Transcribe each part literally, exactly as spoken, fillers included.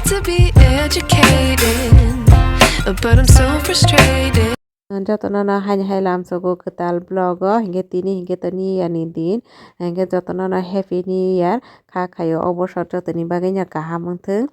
To be educated, but I'm so frustrated. Jotono no haini hai lamsogo kwtal vlog o, hinkhe tini hinkhe to New Year ni din, hinkhe jotono no Happy New Year kha khaio, o bosor jotoni bagwi no kaham wngthwng.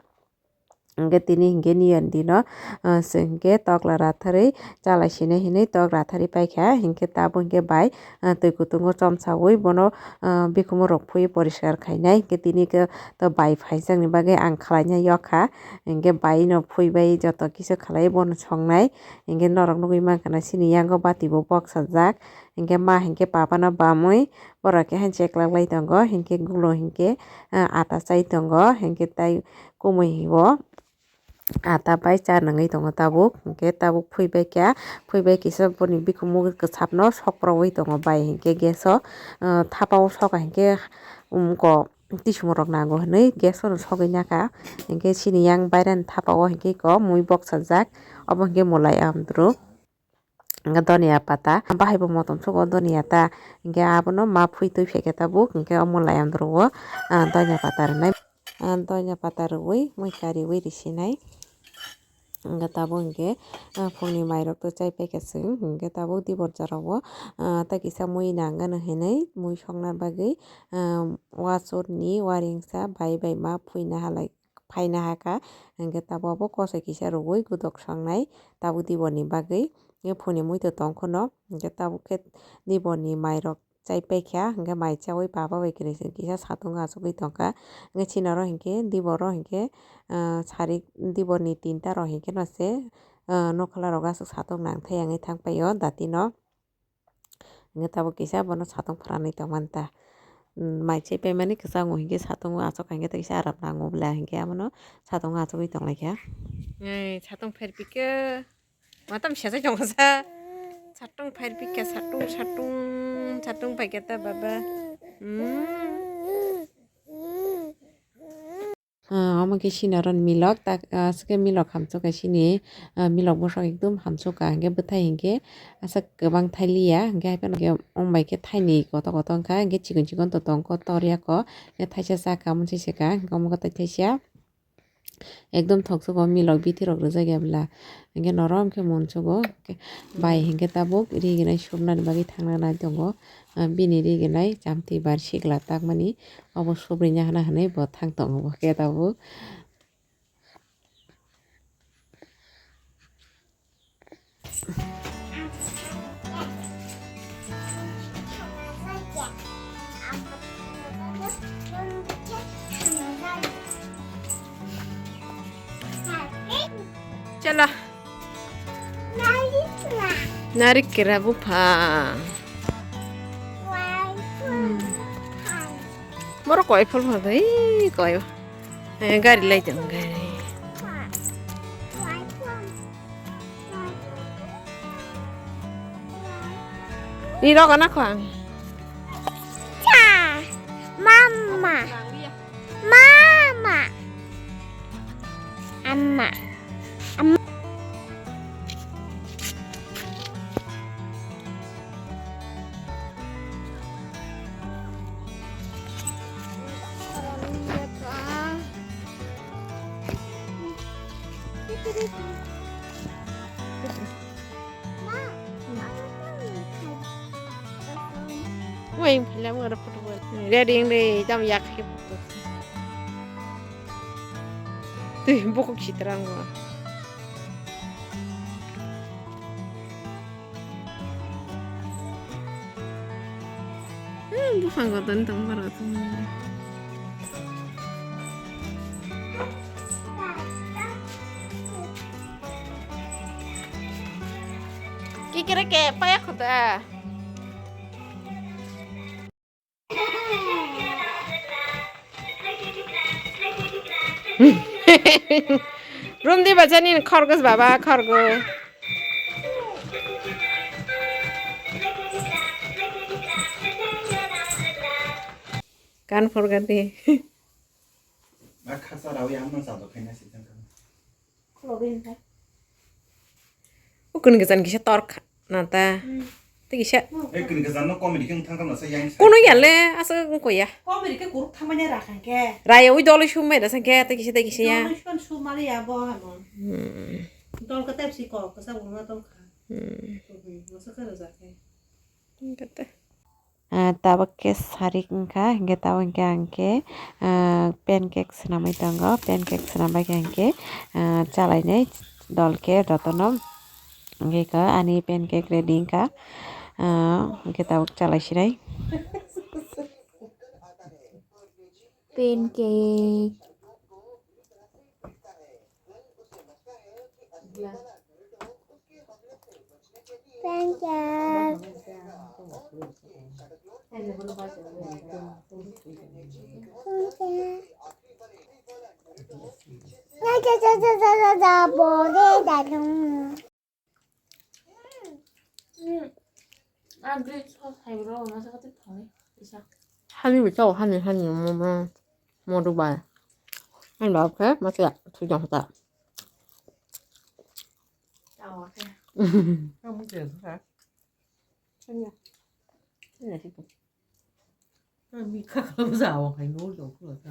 Hinkhe tini hinkhe New Year ni dino, ah, chwng hinkhe tokla ratharwi chalai sinai hinwi tok ratharwi paikha, hinkhe tabuk hinkhe bai, ah, twi kutungo chomsaui bono, ah, bikhumu rok phui poriskar khainai, hinkhe tini khe to bai phaijakni bagwi ang khlaina yokha, hinkhe bai no phui bai joto kisa khlai bono songnai, hinkhe norok nugwi mankha na chini yango bati bo boksajak, hinkhe ma hinkhe papa no bamwi borok khe han cheklak lai tongo, hinkhe gulo hinkhe, ah, ata chai tongo, hinkhe tai kumui o ata bai cha nangwi tongo tabuk, hinkhe tabuk phui bai kha, phui bai kisa boni bikhumu kwchapno sokroui tongo bai, hinkhe gas o, ah, thapa o soka hinkhe, um, ko tisung rok nango hinwi gas o no sogwi naka, hinkhe chini yang bairani thapa o hinkhe ko mui boksajak, obo hinkhe mulai amdru. Hinkhe donia pata, bahai bo motom sugo donia ta, hinkhe abono ma phui twi phaikhe tabuk, hinkhe omo lai androgo, ah, donia pata rwnai, ah, donia pata rwui mui kariui risinai. Hinkhe tabuk hinkhe, ah, phungni mairok to chai paikha chwng, hinkhe tabuk dibor jorao, ah, tei kisa mui nangano hinwi mui songna bagwi, ah, wasur ni waringsa bai bai ma phuina halai phaina hakha, hinkhe tabuk abo kosoi kisa rwui godok songnai tabuk dibor ni bagwi. Hinkhe phone ni muitu tongkhono, hinkhe tabuk khe dibor ni mairok chai paikha, hinkhe mai chaui papa bai kwrwi se kisa satung achugwi tongkha. Hinkhe chini oro hinkhe dibor o hinkhe, ah, sarik dibor ni tinta rok hinkhe no se, ah, nokhola rok aswk satung nangthai wngwi thangpaio datino. Hinkhe tabuk kisa bono satung phwranwi tongmani ta. Mai chai paimani kwchangno hinkhe satungo achuk hinkhe tei kisa aram nango bwla hinkhe abono satungo achugwi tonglaikha. Ei satung phairpikhe matam sejak tongo sa. Satung phairpikhe satung satung satung paikhe ta baba. Hmm. Ah, omo khe sini oro ni milok, tak, ah, aswk khe milok hamsok kha sini, ah, milok bwswk ekdum hamsok kha, hinkhe bwthai hinkhe aswk kwbang thai liya, hinkhe hai phano khe omo bai khe thaini kotor kotor wngkha, hinkhe chikon chikon to tongkho tor yako, hinkhe thaisa chakha, omo se se kha, hinkhe omo khe tei thaisa ekdum thoksugo milok bithi rok rijak ya bwla, hinkhe norom khe monsugo, hinkhe bai hinkhe tabuk riginai sumnani bagwi thangna nai tongo. Ah, bini riginai chamtwi bar sikla takmani obo subri nahana hinwi bo thang tongo bo khe tabuk. Chalo. Narik kera bupha. Moro koi phol phol dai koi. Eh, gari lai tong gari. Ni rogo na khwang. Cha. Mama. Mama. Amma. Amma. Wai, phaila mo aro photo bo. Ready wng de, jam yak khe photo. Twi bukhuk sitra wng bo. Hmm, buphang kotor tong baro tong. Kikire ke paya khuda. Rumdi bachani khorgos baba khorgos. Kan phorgadi. Ba khasa rawi amno chado khaina sitan kan. Khulogwi hinkhe. Ukun gizan kisa tor kha-, nata. Hmm. Tei kisa. Ei kini kajano comedy khe wngthang khamna sa yang. Kono ya le, asa wngko ya. Comedy khe kuruk thamani ra khan khe. Raya ui dol sumai da sa khe, tei kisa, tei kisa ya. Dol sumai sumali ya bo hamo. Hmm. Dol ka tepsi ko, kasa wngma dol kha. Hmm. Hmm, masa kha rajak khe. Wngkha tei. Ah, tabuk khe sarik wngkha, hinkhe tabuk hinkhe ang khe, ah, pancake swnamwi tongo. Pancake swnambai khe hinkhe, ah, chalainai dol khe jotono. Hinkhe ani pancake ready wngkha. Ah, hinkhe tabuk chalai sinai. Pancake. Pancake. Pancake. Hani bo chao, hani, hani, mo, mo, mo do bai. Hani ba khe, ma khe, thui jang ta. Kamu khe sa? Hani. Hani sih. Ani kha kha jao khai no jao kula ta.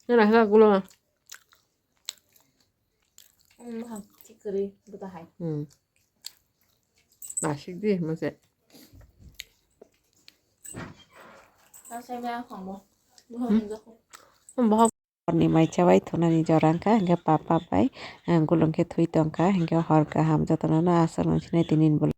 Nana kha gulo. Hmm, ha, chikri buta hai. Hmm. Ba sik di mase. Ta sai me a khong bo. Bo ha ni jao. Hmm, bo ha. Horni mai chabai thunani jora wngkha, hinkhe papa bai, ah, gulung khe thui tongkha, hinkhe hor kaham jotono no aswk nang sinai tini ni vlog.